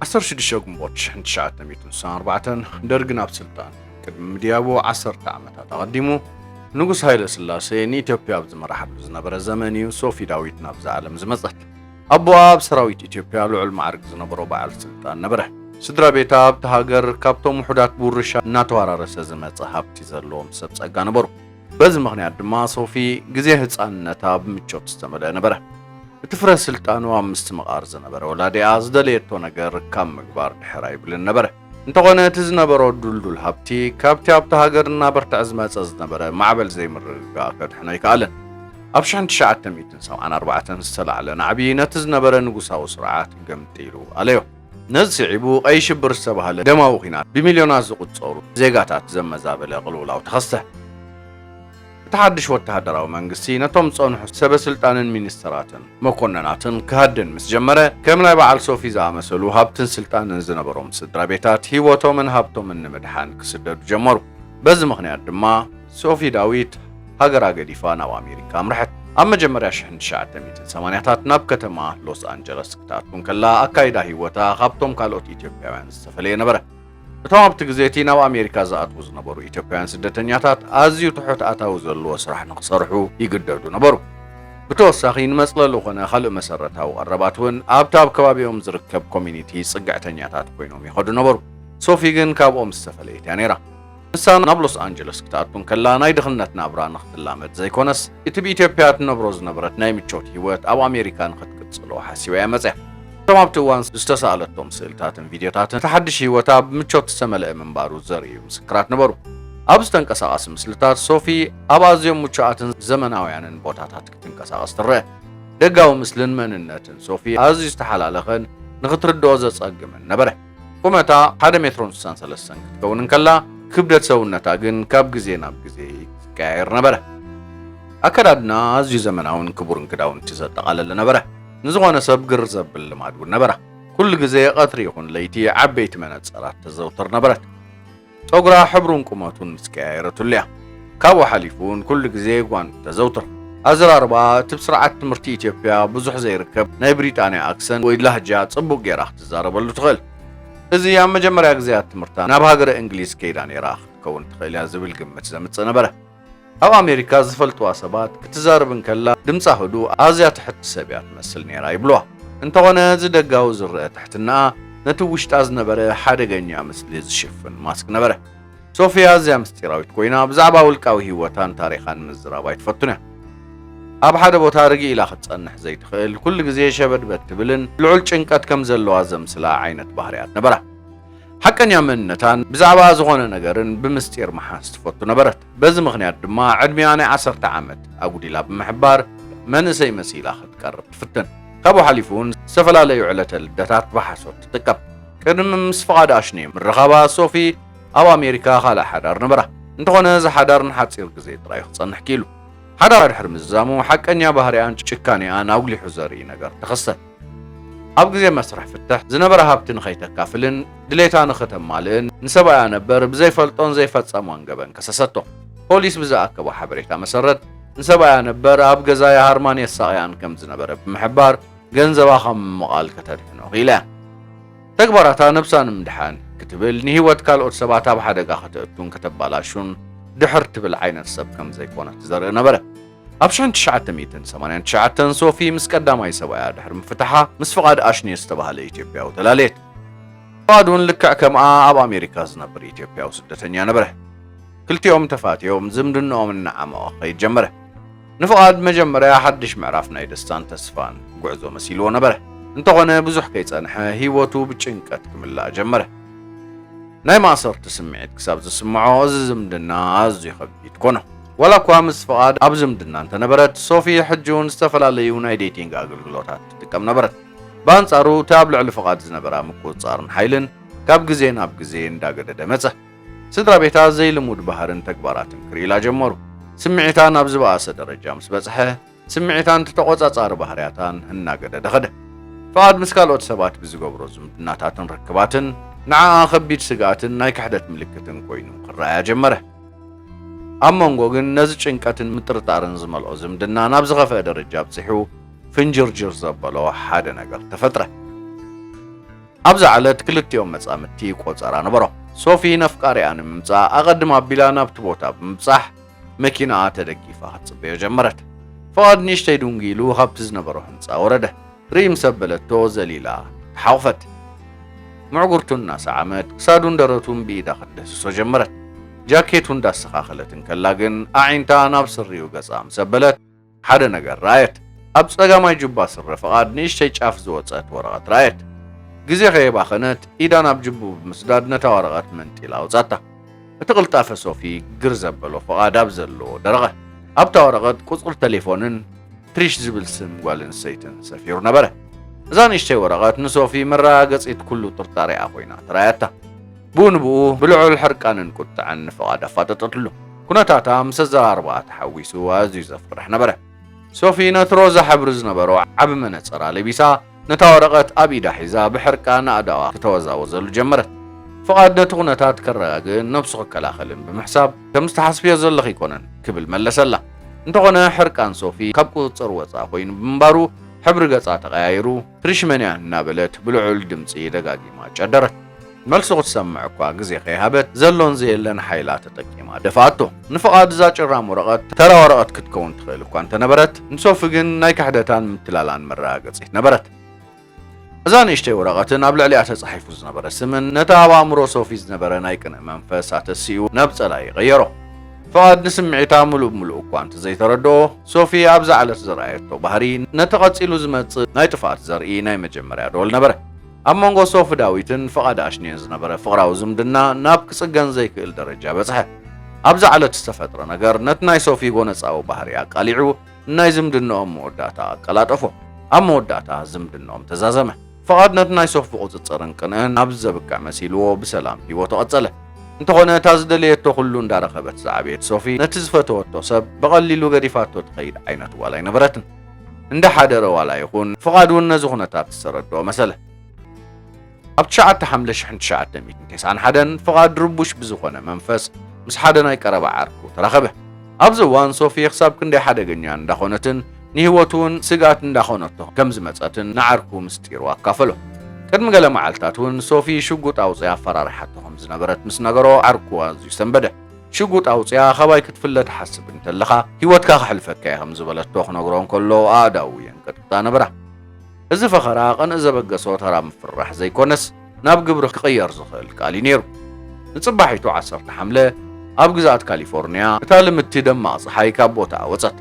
ዓሰርተ ሽዱሽተ ግንቦት ሽሕን ትሽዓተ ሚእትን ስሳን ኣርባዕተን ደርግ ናብ ስልጣን። ቅድሚ ምድያቡ ዓሰርተ ዓመታት ኣቐዲሙ፣ ንጉስ ሃይለ ስላሴ ንኢትዮጵያ ኣብ ዝመራሓሉ ዝነበረ ዘመን እዩ ሶፊ ዳዊት ናብዛ ዓለም ዝመጸት። ኣቦኣ ኣብ ሰራዊት ኢትዮጵያ ልዑል ማዕርግ ዝነበሮ በዓል ስልጣን ነበረ። ስድራ ቤታ ኣብቲ ሃገር ካብቶም ውሑዳት ብውርሻ እናተዋራረሰ ዝመጸ ሃብቲ ዘለዎም ሰብ ጸጋ ነበሩ። በዚ ምኽንያት ድማ ሶፊ ግዜ ህጻንነታ ብምቾት ዝተመልአ ነበረ። እቲ ፍረ ስልጣኑ ኣብ ምስትምቓር ዝነበረ ወላዲኣ ዝደለየቶ ነገር ካብ ምግባር ድሕር ኣይብልን ነበረ። እንተኾነ እቲ ዝነበሮ ዱልዱል ሃብቲ ካብቲ ኣብቲ ሃገር እናበርትዐ ዝመጸ ዝነበረ ማዕበል ዘይምርግጋእ ከድሕኖ ኣይከኣለን። ኣብ ሽሕን ትሽዓተ ሚእትን ሰብዓን ኣርባዕተን ዝተላዕለ ናዕቢ ነቲ ዝነበረ ንጉሳዊ ስርዓት ገምጢሉ ኣለዮ። ነዚ ስዒቡ ቀይ ሽብር ዝተባህለ ደማዊ ኲናት ብሚልዮናት ዝቑጸሩ ዜጋታት ዘመዛበለ ቅልውላው ተኸስተ። እቲ ሓድሽ ወተሃደራዊ መንግስቲ ነቶም ዝጸንሑ ሰበ ስልጣንን ሚኒስተራትን መኮነናትን ክሃድን ምስ ጀመረ፣ ከም ናይ በዓል ሶፊ ዝኣመሰሉ ሃብትን ስልጣንን ዝነበሮም ስድራ ቤታት ህይወቶምን ሃብቶምን ንምድሓን ክስደዱ ጀመሩ። በዚ ምኽንያት ድማ ሶፊ ዳዊት ሃገራ ገዲፋ ናብ ኣሜሪካ ኣምርሐት። ኣብ መጀመርያ ሽሕን ትሽዓተ ሚእትን ሰማንያታት ናብ ከተማ ሎስ ኣንጀለስ ክትኣቱ እንከላ፣ ኣካይዳ ህይወታ ካብቶም ካልኦት ኢትዮጵያውያን ዝተፈለየ ነበረ። እቶም ኣብቲ ግዜ እቲ ናብ ኣሜሪካ ዝኣትዉ ዝነበሩ ኢትዮጵያውያን ስደተኛታት ኣዝዩ ትሑት ኣታዊ ዘለዎ ስራሕ ንኽሰርሑ ይግደዱ ነበሩ። ብተወሳኺ ንመጽለሊ ኾነ ካልእ መሰረታዊ ቀረባት እውን ኣብቲ ኣብ ከባቢኦም ዝርከብ ኮሚኒቲ ጽግዕተኛታት ኮይኖም ይኸዱ ነበሩ። ሶፊ ግን ካብኦም ዝተፈለየት እያ ነይራ። ንሳ ናብ ሎስ ኣንጀለስ ክትኣቱ እንከላ ናይ ድኽነት ናብራ ንኽትላመድ ዘይኮነስ፣ እቲ ብኢትዮጵያ ትነብሮ ዝነበረት ናይ ምቾት ህይወት ኣብ ኣሜሪካ ንኽትቅጽሎ ሓሲባ እያ መጽያ። እቶም ኣብቲ እዋን ዝተሳእለቶም ስእልታትን ቪድዮታትን እቲ ሓድሽ ህይወታ ብምቾት ዝተመልአ ምንባሩ ዘርእዩ ምስክራት ነበሩ። ኣብዚ ተንቀሳቓሲ ምስልታት ሶፊ ኣብ ኣዝዮም ምቹኣትን ዘመናውያንን ቦታታት ክትንቀሳቐስ ትረአ። ደጋዊ ምስልን መንነትን ሶፊ ኣዝዩ ዝተሓላለኸን ንኽትርድኦ ዘጸግምን ነበረ። ቁመታ ሓደ ሜትሮን ስሳን ሰለስተን ክትከውን እንከላ፣ ክብደት ሰውነታ ግን ካብ ግዜ ናብ ግዜ ይቀያየር ነበረ። ኣከዳድና ኣዝዩ ዘመናውን ክቡርን ክዳውንቲ ዘጠቓለለ ነበረ። ንዝኾነ ሰብ ግር ዘብል ልማድ እውን ነበራ። ኩሉ ግዜ ቀትሪ ይኹን ለይቲ ዓበይቲ መነጸራት ተዘውትር ነበረት። ጸጉራ ሕብሩን ቁመቱን ምስ ቀያየረትሉ እያ። ካብኡ ሓሊፉ እውን ኩሉ ግዜ ጓንት ተዘውትር። ኣዘራርባ እቲ ብስርዓት ትምህርቲ ኢትዮጵያ ብዙሕ ዘይርከብ ናይ ብሪጣንያ ኣክሰንት ወይ ላህጃ ጽቡቕ ጌራ ክትዛረበሉ ትኽእል። እዚ ኣብ መጀመርያ ግዜያት ትምህርታ ናብ ሃገረ እንግሊዝ ከይዳ ነይራ ክትከውን ትኽእል እያ ዝብል ግምት ዘምጽእ ነበረ። ኣብ ኣሜሪካ ዝፈልጥዋ ሰባት ክትዛረብ እንከላ ድምጻ ህዱእ፣ ኣዝያ ትሕቲ ሰብ እያ ትመስል ነይራ ይብልዋ። እንተኾነ እዚ ደጋዊ ዝረአ ትሕትናኣ ነቲ ውሽጣ ዝነበረ ሓደገኛ ምስሊ ዝሽፍን ማስክ ነበረ። ሶፊያ ኣዝያ ምስጢራዊት ኮይና ብዛዕባ ውልቃዊ ህይወታን ታሪኻን ምዝራብ ኣይትፈቱን እያ። ኣብ ሓደ ቦታ ርግእ ኢላ ክትጸንሕ ዘይትኽእል፣ ኩሉ ግዜ ሸበድበድ ትብልን ልዑል ጭንቀት ከም ዘለዋ ዘምስላ ዓይነት ባህርያት ነበራ። ሓቀኛ መንነታን ብዛዕባ ዝኾነ ነገርን ብምስጢር ምሓዝ ትፈቱ ነበረት። በዚ ምኽንያት ድማ ዕድሚኣ ናይ ዓሰርተ ዓመት ኣጉዲላ ብምሕባር መንእሰይ መሲላ ክትቀርብ ትፍትን። ካብኡ ሓሊፉ እውን ዝተፈላለዩ ዕለተ ልደታት ብሓሶት ትጥቀም። ቅድሚ ምስ ፍቓድ ኣሽኔ ምርኻባ ሶፊ ኣብ ኣሜሪካ ካልእ ሓዳር ነበራ። እንተኾነ እዚ ሓዳር ንሓጺር ግዜ ጥራይ ክጸንሕ ክኢሉ። ሓዳራ ድሕሪ ምዝዛሙ ሓቀኛ ባህሪኣን ጭካኔኣን ኣጉሊሑ ዘርኢ ነገር ተኸስተ። ኣብ ግዜ መስርሕ ፍትሕ ዝነበረ ሃብቲ ንኸይተካፍልን ድሌታ ንኽተማልእን ንሰብኣያ ነበር ብዘይፈልጦን ዘይፈጸሞን ገበን ከሰሰቶ። ፖሊስ ብዝኣከቦ ሓበሬታ መሰረት ንሰብኣያ ነበር ኣብ ገዛ የሃርማን የሳቕያን ከም ዝነበረ ብምሕባር ገንዘባ ካብ ምምቓል ከተድሕኖ ክኢላ እያ። ተግባራታ ነብሳ ንምድሓን ክትብል ንህይወት ካልኦት ሰባት ኣብ ሓደጋ ከተእቱን ከተባላሹን ድሕር ትብል ዓይነት ሰብ ከም ዘይኮነት ዘርኢ ነበረ። ኣብ ሽሕን ትሽዓተ ሚእትን ሰማንያን ትሽዓተን ሶፊ ምስ ቀዳማይ ሰብኣያ ድሕሪ ምፍታሓ ምስ ፍቓድ ኣሽኔ ዝተባህለ ኢትዮጵያዊ ተላለየት። ፍቓድ እውን ልክዕ ከምኣ ኣብ ኣሜሪካ ዝነብር ኢትዮጵያዊ ስደተኛ ነበረ። ክልቲኦም ተፋትዮም ዝምድንኦም እናዓመቐ ክኸይድ ጀመረ። ንፍቓድ መጀመርያ ሓድሽ ምዕራፍ ናይ ደስታን ተስፋን ጉዕዞ መሲልዎ ነበረ። እንተኾነ ብዙሕ ከይጸንሐ ህይወቱ ብጭንቀት ክምላእ ጀመረ። ናይ ማእሰርቲ ስምዒት ክሳብ ዝስምዖ እዚ ዝምድና ኣዝዩ ከቢድ ኮኖ። ዋላ እኳ ምስ ፍቓድ ኣብ ዝምድና እንተነበረት፣ ሶፊ ሕጂ እውን ዝተፈላለዩ ናይ ዴቲንግ ኣገልግሎታት ትጥቀም ነበረት። ብኣንጻሩ እቲ ኣብ ልዕሊ ፍቓድ ዝነበራ ምቁጽጻርን ሓይልን ካብ ግዜ ናብ ግዜ እንዳገደደ መጸ። ስድራ ቤታ ዘይልሙድ ባህርን ተግባራትን ክርእላ ጀመሩ። ስምዒታ ናብ ዝበኣሰ ደረጃ ምስ በጽሐ፣ ስምዒታን ተቖጻጻሪ ባህርያታን እናገደደ ኸደ። ፍቓድ ምስ ካልኦት ሰባት ብዝገብሮ ዝምድናታትን ርክባትን ንዓኣ ከቢድ ስግኣትን ናይ ክሕደት ምልክትን ኮይኑ ክረኣያ ጀመረ። ኣብ መንጎ ግን ነዚ ጭንቀትን ምጥርጣርን ዝመልኦ ዝምድና ናብ ዝኸፍአ ደረጃ ኣብጺሑ ፍንጅርጅር ዘበሎ ሓደ ነገር ተፈጥረ። ኣብዛ ዕለት ክልቲኦም መጻምድቲ ቆጸራ ነበሮም። ሶፊ ነፍቃሪኣ ንምምጻእ ኣቐድም ኣቢላ ናብቲ ቦታ ብምብጻሕ መኪናኣ ተደጊፋ ክትጽበዮ ጀመረት። ፍቓድ ንእሽተይ ዱንጊ ኢሉ ካብቲ ዝነበሮ ህንጻ ወረደ። ርኢ ምስ ኣበለቶ ዘሊላ ተሓቑፈት። ምዕጉርቱ እናሰዓመት ክሳዱን ደረቱን ብኢዳ ክትድህስሶ ጀመረት። ጃኬቱ እንዳስተኻኸለት እንከላ ግን ኣዒንታ ናብ ስሪኡ ገጻ ምስ ኣበለት ሓደ ነገር ረኣየት። ኣብ ጸጋማይ ጁባ ስረ ፍቓድ ንእሽተይ ጫፍ ዝወጸት ወረቐት ረኣየት። ግዜ ከየባኸነት ኢዳ ናብ ጅቡ ብምስዳድ ነታ ወረቐት መንጢላ ኣውጻታ። እቲ ቅልጣፈ ሶፊ ግር ዘበሎ ፍቓድ ኣብ ዘለዎ ደረቐ። ኣብታ ወረቐት ቁጽሪ ተሌፎንን ትሪሽ ዝብል ስም ጓል ኣንስተይትን ሰፊሩ ነበረ። እዛ ንእሽተይ ወረቐት ንሶፊ መረጋገጺት ኩሉ ጥርጣሬኣ ኮይና ተራእያታ። ብኡ ንብኡ ብልዑል ሕርቃንን ቁጥዐን ንፍቓድ ኣፋጠጠትሉ። ኩነታታ ምስ ኣዘራርባኣ ተሓዊሱ ኣዝዩ ዘፍርሕ ነበረ። ሶፊ ነቲ ሮዛ ሕብሪ ዝነበሮ ዓቢ መነጸራ ለቢሳ፣ ነታ ወረቐት ኣብ ኢዳ ሒዛ ብሕርቃን ኣእዳዋ ክተወዛወዘሉ ጀመረት። ፍቓድ ነቲ ኩነታት ከረጋግእን ነብሱ ክከላኸልን ብምሕሳብ፣ "ከም ዝተሓስብዮ ዘለኺ ኣይኮነን" ክብል መለሰላ። እንተኾነ ሕርቃን ሶፊ ካብ ቁጽጽር ወጻኢ ኮይኑ ብምንባሩ፣ ሕብሪ ገጻ ተቐያይሩ፣ "ትሪሽ መን እያ?" እናበለት ብልዑል ድምጺ ደጋጊማ ጨደረት። መልሱ ክትሰምዕ እኳ ግዜ ከይሃበት፣ ዘሎን ዘየለን ሓይላ ተጠቂማ ደፍኣቶ። ንፍቓድ እዛ ጭራም ወረቐት ተራ ወረቐት ክትከውን ትኽእል እኳ እንተነበረት፣ ንሶፊ ግን ናይ ክሕደታን ምትላላን መረጋገጺት ነበረት። እዛ ንእሽተይ ወረቐትን ኣብ ልዕሊኣ ተጻሒፉ ዝነበረ ስምን ነቲ ኣብ ኣእምሮ ሶፊ ዝነበረ ናይ ቅንእ መንፈስ ኣተሲኡ ናብ ጸላኢ ቀየሮ። ፍቓድ ንስምዒታ ምሉእ ብምሉእ እኳ እንተዘይተረድኦ፣ ሶፊ ኣብዛ ዕለት ዘርኣየቶ ባህሪ ነቲ ቀጺሉ ዝመጽእ ናይ ጥፍኣት ዘርኢ ናይ መጀመርያ ደወል ነበረ። ኣብ መንጎ ሶፊ ዳዊትን ፍቓድ ኣሽኔን ዝነበረ ፍቕራዊ ዝምድና ናብ ክጽገን ዘይክእል ደረጃ በጽሐ። ኣብዛ ዕለት ዝተፈጥረ ነገር ነቲ ናይ ሶፊ ጎነጻዊ ባህሪ ኣቃሊዑ፣ ናይ ዝምድናኦም መወዳእታ ኣቀላጠፎ። ኣብ መወዳእታ ዝምድናኦም ተዛዘመ። ፍቓድ ነቲ ናይ ሶፊ ቁጽጽርን ቅንእን ኣብ ዘብቅዕ መሲልዎ ብሰላም ህይወቱ ቀጸለ። እንተኾነ እታ ዝደለየቶ ኩሉ እንዳረኸበት ዝዓበየት ሶፊ ነቲ ዝፈተወቶ ሰብ ብቐሊሉ ገዲፋቶ ትኸይድ ዓይነት ጓል ኣይነበረትን። እንዳሓደረ ዋላ ይኹን ፍቓድ እውን ነዚ ኩነታት ዝተረድኦ መሰለ። ኣብ ትሽዓተ ሓምለ ሽሕን ትሽዓተ ሚእትን ተስዓን ሓደን ፍቓድ ርቡሽ ብዝኾነ መንፈስ ምስ ሓደ ናይ ቀረባ ዓርኩ ተራኸበ። ኣብዚ እዋን ሶፊ ክሳብ ክንደይ ሓደገኛ እንዳኾነትን ንህይወቱ እውን ስግኣት እንዳኾነቶ ከም ዝመጸትን ንዓርኩ ምስጢሩ ኣካፈሎ። ቅድሚ ገለ መዓልታት እውን ሶፊ ሽጉጥ ኣውጽያ ኣፈራሪሓቶ ከም ዝነበረት ምስ ነገሮ ዓርኩ ኣዝዩ ሰንበደ። ሽጉጥ ኣውጽያ ካባይ ክትፍለ ትሓስብ እንተለኻ ህይወትካ ከሕልፈካ እየ ከም ዝበለቶ ክነግሮ እንከሎ ኣእዳዉ የንቀጥቅጣ ነበራ። እዚ ፈኸራ ቅንኢ ዘበገሶ ተራ ምፍርራሕ ዘይኮነስ፣ ናብ ግብሪ ክቕየር ዝኽእል ቃል እዩ ነይሩ። ንጽባሒቱ ዓሰርተ ሓምለ ኣብ ግዝኣት ካሊፎርንያ እታ ልምድቲ ደማቕ ጸሓይ ካብ ቦታኣ ወጸት።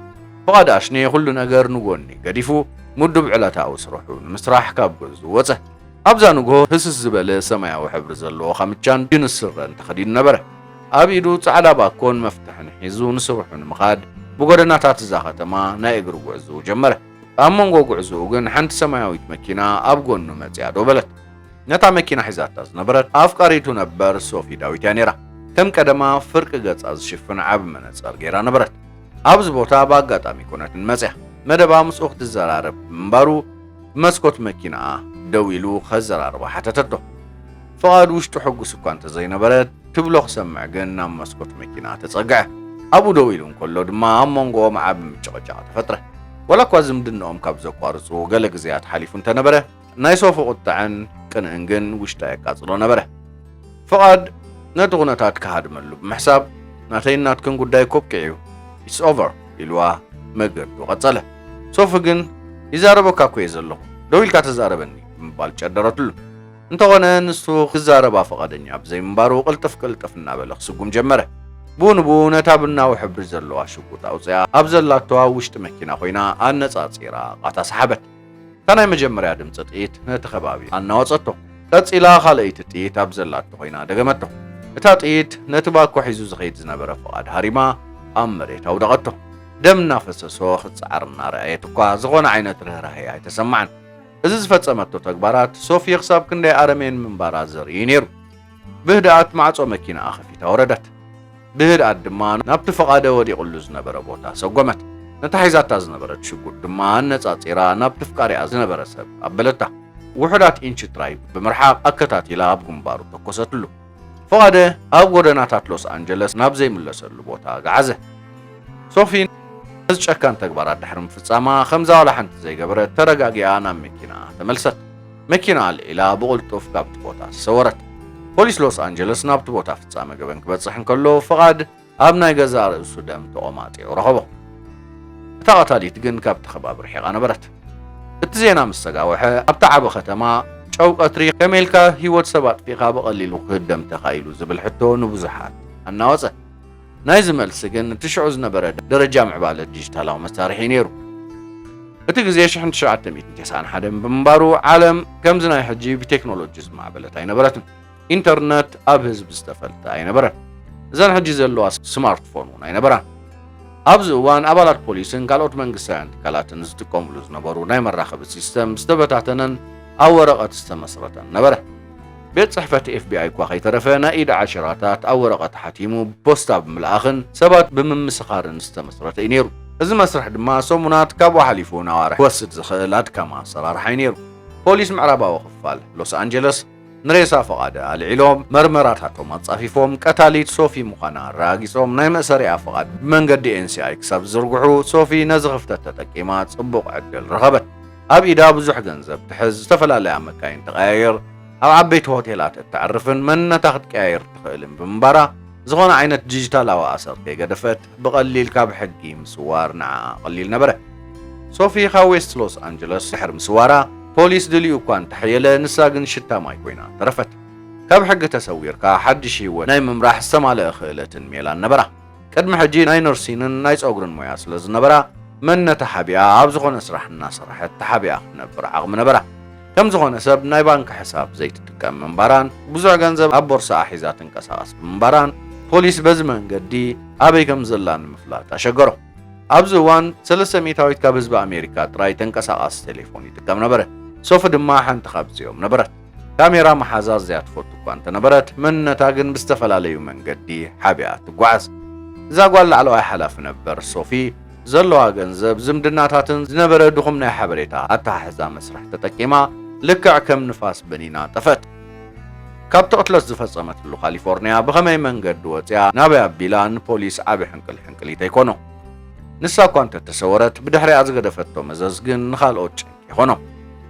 ፍቓድ ኣሽኔ ኩሉ ነገር ንጎኒ ገዲፉ፣ ምዱብ ዕለታዊ ስርሑ ንምስራሕ ካብ ገዝኡ ወጸ። ኣብዛ ንግሆ ህስስ ዝበለ ሰማያዊ ሕብሪ ዘለዎ ካምቻን ጅንስ ስረን ተኸዲኑ ነበረ። ኣብ ኢዱ ጻዕዳ ባኮን መፍትሕን ሒዙ ንስርሑ ንምኻድ ብጎደናታት እዛ ከተማ ናይ እግሪ ጉዕዞኡ ጀመረ። ኣብ መንጎ ጉዕዞኡ ግን ሓንቲ ሰማያዊት መኪና ኣብ ጎኑ መጺኣ ደው በለት። ነታ መኪና ሒዛታ ዝነበረት ኣፍቃሪቱ ነበር ሶፊ ዳዊት እያ ነይራ። ከም ቀደማ ፍርቂ ገጻ ዝሽፍን ዓቢ መነጸር ገይራ ነበረት። ኣብዚ ቦታ ብኣጋጣሚ ኮነትን መጺኣ። መደባ ምስኡ ክትዘራረብ ብምንባሩ ብመስኮት መኪናኣ ደው ኢሉ ከዘራርባ ሓተተቶ። ፍቓድ ውሽጡ ሕጉስ እኳ እንተዘይነበረ፣ ትብሎ ክሰምዕ ግን ናብ መስኮት መኪና ተጸግዐ። ኣብኡ ደው ኢሉ እንከሎ ድማ ኣብ መንጎኦም ዓቢ ምጭቕጫቕ ተፈጥረ። ዋላ እኳ ዝምድናኦም ካብ ዘቋርጹ ገለ ግዜያት ሓሊፉ እንተነበረ፣ ናይ ሶፊ ቁጥዐን ቅንእን ግን ውሽጣ የቃጽሎ ነበረ። ፍቓድ ነቲ ኩነታት ክሃድመሉ ብምሕሳብ፣ "ናተይን ናትክን ጉዳይ እኮ ኣብቂዑ እዩ፣ it's over" ኢልዋ መገዱ ቀጸለ። ሶፊ ግን፣ "ይዛረበካ እኮ እየ ዘለኹ፣ ደው ኢልካ ተዛረበኒ" ብምባል ጨደረትሉ። እንተኾነ ንሱ ክዛረባ ፍቓደኛ ብዘይምንባሩ ቅልጥፍ ቅልጥፍ እናበለ ክስጉም ጀመረ። ብኡ ንብኡ ነታ ቡናዊ ሕብሪ ዘለዋ ሽጉጥ ኣውጽኣ ኣብ ዘላቶ ኣብ ውሽጢ መኪና ኮይና ኣነጻጺራ ቃታ ሰሓበት። እታ ናይ መጀመርያ ድምጺ ጥይት ነቲ ከባቢ ኣናወጸቶ። ቀጺላ ካልኣይቲ ጥይት ኣብ ዘላቶ ኮይና ደገመቶ። እታ ጥይት ነቲ ባኮ ሒዙ ዝኸይድ ዝነበረ ፍቓድ ሃሪማ ኣብ መሬት ኣውደቐቶ። ደም እናፈሰሶ ክጸዓር እናረኣየት እኳ ዝኾነ ዓይነት ርህራሄ ኣይተሰምዓን። እዚ ዝፈጸመቶ ተግባራት ሶፊ ክሳብ ክንደይ ኣረሜን ምንባራ ዘርኢ እዩ ነይሩ። ብህድኣት ማዕጾ መኪናኣ ከፊታ ወረደት። ብህድኣት ድማ ናብቲ ፍቓደ ወዲቑሉ ዝነበረ ቦታ ሰጎመት። ነታ ሒዛታ ዝነበረት ሽጉጥ ድማ ኣነጻጺራ ናብቲ ኣፍቃሪኣ ዝነበረ ሰብ ኣበለታ። ውሑዳት ኢንች ጥራይ ብምርሓቕ ኣከታቲላ ኣብ ግንባሩ ተኮሰትሉ። ፍቓደ ኣብ ጎደናታት ሎስ ኣንጀለስ ናብ ዘይምለሰሉ ቦታ ገዓዘ። ሶፊ ነዚ ጨካን ተግባራት ድሕሪ ምፍጻማ፣ ከምዛ ዋላ ሓንቲ ዘይገበረት፣ ተረጋጊኣ ናብ መኪናኣ ተመልሰት። መኪና ኣልዒላ ብቕልጡፍ ካብቲ ቦታ ተሰወረት። ፖሊስ ሎስ ኣንጀለስ ናብቲ ቦታ ፍጻመ ገበን ክበጽሕ እንከሎ፣ ፍቓድ ኣብ ናይ ገዛእ ርእሱ ደም ተቖማጢዑ ረኸቦ። እታ ቀታሊት ግን ካብቲ ከባቢ ርሒቓ ነበረት። እቲ ዜና ምስ ተጋወሐ፣ ኣብታ ዓቢ ከተማ ጨው ቀትሪ ከመይ ኢልካ ህይወት ሰብ ኣጥፊእካ ብቐሊሉ ክህደም ተኻኢሉ ዝብል ሕቶ ንብዙሓት ኣናወጸ። ናይዚ መልሲ ግን እቲ ሽዑ ዝነበረ ደረጃ ምዕባለ ዲጂታላዊ መሳርሒ እዩ ነይሩ። እቲ ግዜ ሽሕን ትሽዓተ ሚእትን ተስዓን ሓደን ብምንባሩ፣ ዓለም ከምዚ ናይ ሕጂ ብቴክኖሎጂ ዝማዕበለት ኣይነበረትን። ኢንተርነት ኣብ ህዝቢ ዝተፈልጠ ኣይነበረን። እዘን ሕጂ ዘለዋ ስማርትፎን እውን ኣይነበራን። ኣብዚ እዋን ኣባላት ፖሊስን ካልኦት መንግስታውያን ትካላትን ዝጥቀምሉ ዝነበሩ ናይ መራኸቢ ሲስተም ዝተበታተነን ኣብ ወረቐት ዝተመስረተን ነበረ። ቤት ጽሕፈት ኤፍ ቢ ኣይ እኳ ከይተረፈ ናይ ኢድ ዓሽራታት ኣብ ወረቐት ሓቲሙ ብፖስታ ብምልኣኽን ሰባት ብምምስኻርን ዝተመስረተ እዩ ነይሩ። እዚ መስርሕ ድማ ሰሙናት ካብኡ ሓሊፉ እውን ኣዋርሕ ክወስድ ዝኽእል ኣድካሚ ኣሰራርሓ እዩ ነይሩ። ፖሊስ ምዕራባዊ ክፋል ሎስ ኣንጀለስ ንሬሳ ፍቓድ ኣልዒሎም፣ መርመራታቶም ኣጻፊፎም፣ ቀታሊት ሶፊ ምዃና ኣረጋጊጾም፣ ናይ መእሰሪኣ ፍቓድ ብመንገዲ ኤን ሲ ኣይ ክሳብ ዝዝርግሑ፣ ሶፊ ነዚ ክፍተት ተጠቂማ ጽቡቕ ዕድል ረኸበት። ኣብ ኢዳ ብዙሕ ገንዘብ ትሕዝ፣ ዝተፈላለያ መካይን ትቐያይር፣ ኣብ ዓበይቲ ሆቴላት እተዕርፍን መንነታ ክትቀያይር ትኽእልን ብምንባራ፣ ዝኾነ ዓይነት ዲጂታላዊ ኣሰር ከይገደፈት፣ ብቐሊል ካብ ሕጊ ምስዋር ንዓኣ ቀሊል ነበረ። ሶፊ ካብ ዌስት ሎስ ኣንጀለስ ድሕሪ ምስዋራ፣ ፖሊስ ድልዩ እኳ እንተሓየለ፣ ንሳ ግን ሽታ ማይ ኮይና ተረፈት። ካብ ሕጊ ተሰዊርካ ሓድሽ ህይወት ናይ ምምራሕ ዝተማልአ ክእለትን ሜላን ነበራ። ቅድሚ ሕጂ ናይ ነርሲንን ናይ ጸጉርን ሞያ ስለ ዝነበራ፣ መንነታ ሓቢኣ ኣብ ዝኾነ ስራሕ እናሰርሐት ተሓቢኣ ክትነብር ዓቕሚ ነበራ። ከም ዝኾነ ሰብ ናይ ባንክ ሕሳብ ዘይትጥቀም ምንባራን፣ ብዙሕ ገንዘብ ኣብ ቦርሳኣ ሒዛ ትንቀሳቐስ ብምንባራን፣ ፖሊስ በዚ መንገዲ ኣበይ ከም ዘላ ንምፍላጥ ኣሸገሮ። ኣብዚ እዋን ሰለስተ ሚእታዊት ካብ ህዝቢ ኣሜሪካ ጥራይ ተንቀሳቓሲ ቴሌፎን ይጥቀም ነበረ። ሶፊ ድማ ሓንቲ ካብዚኦም ነበረት። ካሜራ መሓዛ ኣዝያ ትፈቱ እኳ እንተነበረት፣ መንነታ ግን ብዝተፈላለዩ መንገዲ ሓቢኣ ትጓዓዝ። እዛ ጓል ላዕለዋይ ሓላፊ ነበር ሶፊ ዘለዋ ገንዘብ፣ ዝምድናታትን ዝነበረ ድኹም ናይ ሓበሬታ ኣተሓሕዛ መስርሕ ተጠቂማ፣ ልክዕ ከም ንፋስ በኒና ጠፈት። ካብቲ ቅትለት ዝፈጸመትሉ ካሊፎርንያ ብኸመይ መንገዲ ወጺኣ ናበይ ኣቢላ ንፖሊስ ዓቢ ሕንቅል ሕንቅሊት ኣይኮኖ። ንሳ እኳ እንተተሰወረት፣ ብድሕሪኣ ዝገደፈቶ መዘዝ ግን ንኻልኦት ጭንቂ ይኾኖ።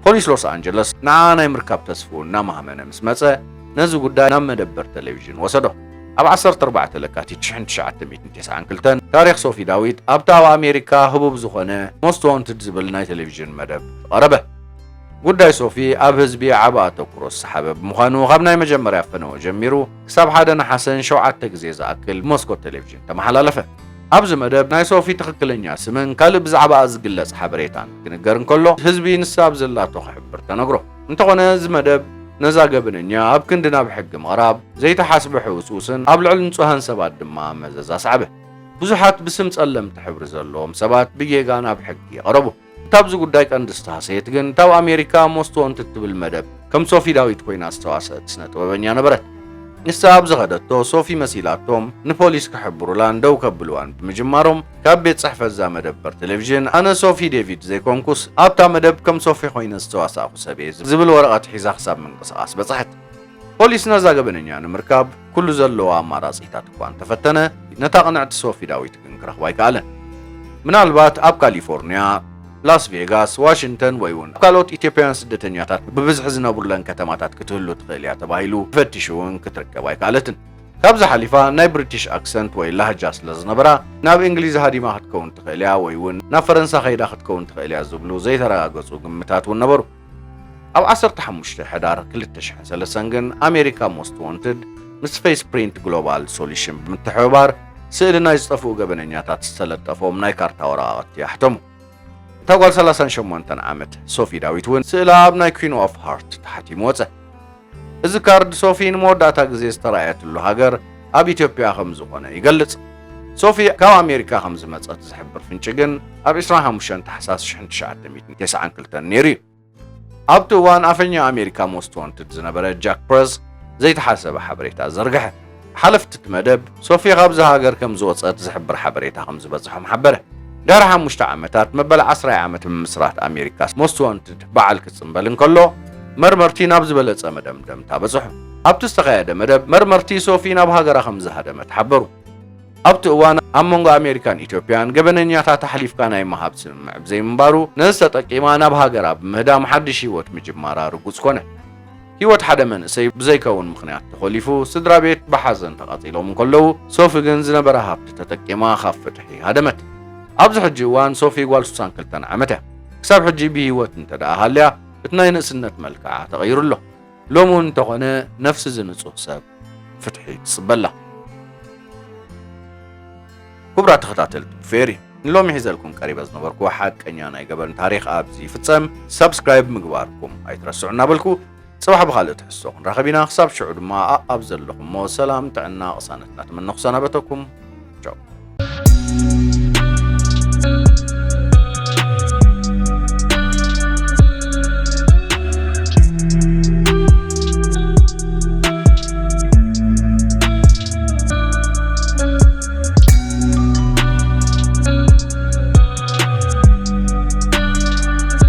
ፖሊስ ሎስ ኣንጀለስ ንዓኣ ናይ ምርካብ ተስፍኡ እናማህመነ ምስ መጸ፣ ነዚ ጉዳይ ናብ መደበር ቴሌቪዥን ወሰዶ። ኣብ ዓሰርተ ኣርባዕተ ለካቲት ሽሕን ትሽዓተ ሚእትን ተስዓን ክልተን፣ ታሪኽ ሶፊ ዳዊት ኣብቲ ኣብ ኣሜሪካ ህቡብ ዝኾነ ሞስት ዋንትድ ዝብል ናይ ቴሌቪዥን መደብ ቀረበ። ጉዳይ ሶፊ ኣብ ህዝቢ ዓቢ ኣተኩሮ ዝሰሓበ ብምዃኑ፣ ካብ ናይ መጀመርያ ፈነወ ጀሚሩ ክሳብ ሓደ ነሓሰ ንሸውዓተ ግዜ ዝኣክል ብመስኮት ቴሌቪዥን ተመሓላለፈ። ኣብዚ መደብ ናይ ሶፊ ትኽክለኛ ስምን ካልእ ብዛዕባኣ ዝግለጽ ሓበሬታን ክንገር እንከሎ፣ ህዝቢ ንሳ ኣብ ዘላቶ ክሕብር ተነግሮ። እንተኾነ፣ እዚ መደብ ነዛ ገበነኛ ኣብ ክንዲ ናብ ሕጊ ምቕራብ፣ ዘይተሓስበ ሕውስውስን ኣብ ልዕሊ ንጹሃን ሰባት ድማ መዘዝ ኣስዓበ። ብዙሓት ብስም ጸለምቲ ሕብሪ ዘለዎም ሰባት ብጌጋ ናብ ሕጊ ቀረቡ። እታ ኣብዚ ጉዳይ ቀንዲ ዝተሃሰየት ግን፣ እታ ኣብ ኣሜሪካ ሞስት ዋንትድ ትብል መደብ ከም ሶፊ ዳዊት ኮይና ዝተዋሰአት ስነ ጥበበኛ ነበረት። ንሳ ኣብ ዝኸደቶ፣ ሶፊ መሲላቶም ንፖሊስ ክሕብሩላን ደው ከብልዋን ብምጅማሮም፣ ካብ ቤት ጽሕፈት እዛ መደበር ቴሌቪዥን፣ "ኣነ ሶፊ ዴቪድ ዘይኮንኩስ፣ ኣብታ መደብ ከም ሶፊ ኮይነ ዝተዋሳእኩ ሰብ እየ" ዝብል ወረቐት ሒዛ ክሳብ ምንቅስቓስ በጽሐት። ፖሊስ ነዛ ገበነኛ ንምርካብ ኩሉ ዘለዎ ኣማራጺታት እኳ እንተፈተነ፣ ነታ ቅንዕቲ ሶፊ ዳዊት ግን ክረኽባ ኣይከኣለን። ምናልባት ኣብ ካሊፎርንያ፣ ላስ ቬጋስ፣ ዋሽንግተን ወይ እውን ኣብ ካልኦት ኢትዮጵያውያን ስደተኛታት ብብዝሒ ዝነብሩለን ከተማታት ክትህሉ ትኽእል እያ ተባሂሉ ተፈቲሹ እውን ክትርከብ ኣይከኣለትን። ካብዚ ሓሊፋ ናይ ብሪቲሽ ኣክሰንት ወይ ላህጃ ስለ ዝነበራ፣ ናብ እንግሊዝ ሃዲማ ክትከውን ትኽእል እያ ወይ እውን ናብ ፈረንሳ ከይዳ ክትከውን ትኽእል እያ ዝብሉ ዘይተረጋገጹ ግምታት እውን ነበሩ። ኣብ ዓሰርተ ሓሙሽተ ሕዳር ክልተ ሽሕን ሰለስተን ግን፣ ኣሜሪካ ሞስት ዋንትድ ምስ ፌስ ፕሪንት ግሎባል ሶሉሽን ብምትሕብባር፣ ስእሊ ናይ ዝጠፍኡ ገበነኛታት ዝተለጠፎም ናይ ካርታ ወረቓቕቲ ኣሕተሙ። እታ ጓል ሰላሳን ሸሞንተን ዓመት ሶፊ ዳዊት እውን ስእላ ኣብ ናይ ኩዊን ኦፍ ሃርት ተሓቲሙ ወጸ። እዚ ካርድ ሶፊ ንመወዳእታ ግዜ ዝተራእየትሉ ሃገር ኣብ ኢትዮጵያ ከም ዝኾነ ይገልጽ። ሶፊ ካብ ኣሜሪካ ከም ዝመጸት ዝሕብር ፍንጪ ግን ኣብ ዕስራን ሓሙሽተን ታሕሳስ ሽሕን ትሽዓተ ሚእትን ተስዓን ክልተን ነይሩ እዩ። ኣብቲ እዋን ኣፈኛ ኣሜሪካ ሞስት ዋንትድ ዝነበረ ጃክ ፕረስ ዘይተሓሰበ ሓበሬታ ዘርግሐ። ሓለፍቲ እቲ መደብ፣ ሶፊ ካብዚ ሃገር ከም ዝወጸት ዝሕብር ሓበሬታ ከም ዝበጽሖም ሓበረ። ድሕሪ ሓሙሽተ ዓመታት፣ መበል ዓስራይ ዓመት ምምስራት ኣሜሪካ ሞስት ዋንትድ በዓል ክጽንበል እንከሎ፣ መርመርቲ ናብ ዝበለጸ መደምደምታ በጽሑ። ኣብቲ ዝተኻየደ መደብ፣ መርመርቲ ሶፊ ናብ ሃገራ ከም ዝሃደመት ሓበሩ። ኣብቲ እዋን ኣብ መንጎ ኣሜሪካን ኢትዮጵያን ገበነኛታት ኣሕሊፍካ ናይ ምሃብ ስምምዕ ብዘይምንባሩ፣ ነዚ ተጠቂማ ናብ ሃገራ ብምህዳም ሓድሽ ህይወት ምጅማራ ርጉጽ ኮነ። ህይወት ሓደ መንእሰይ ብዘይከውን ምኽንያት ተኾሊፉ፣ ስድራ ቤት ብሓዘን ተቓጺሎም እንከለዉ፣ ሶፊ ግን ዝነበራ ሃብቲ ተጠቂማ ካብ ፍትሒ ሃደመት። ኣብዚ ሕጂ እዋን ሶፊ ጓል ሱሳን ክልተን ዓመት እያ። ክሳብ ሕጂ ብህይወት እንተ ደኣ ሃልያ፣ እቲ ናይ ንእስነት መልክዓ ተቐይሩ ኣሎ። ሎሚ እውን እንተኾነ ነፍሲ እዚ ንጹህ ሰብ ፍትሒ ትጽበላ። ክቡራት ተኸታተልቲ ፌሪ፣ ንሎሚ ሒዘልኩም ቀሪበ ዝነበርኩ ሓቀኛ ናይ ገበን ታሪኽ ኣብዚ ይፍጸም። ሰብስክራይብ ምግባርኩም ኣይትረስዑ እናበልኩ፣ ጽባሕ ብኻልእ ትሕዝቶ ክንራኸብ ኢና። ክሳብ ሽዑ ድማ ኣኣብ ዘለኹሞ ሰላም፣ ጥዕና፣ ቅሳነት እናተመነኹ ሰናበተኩም። ቻው።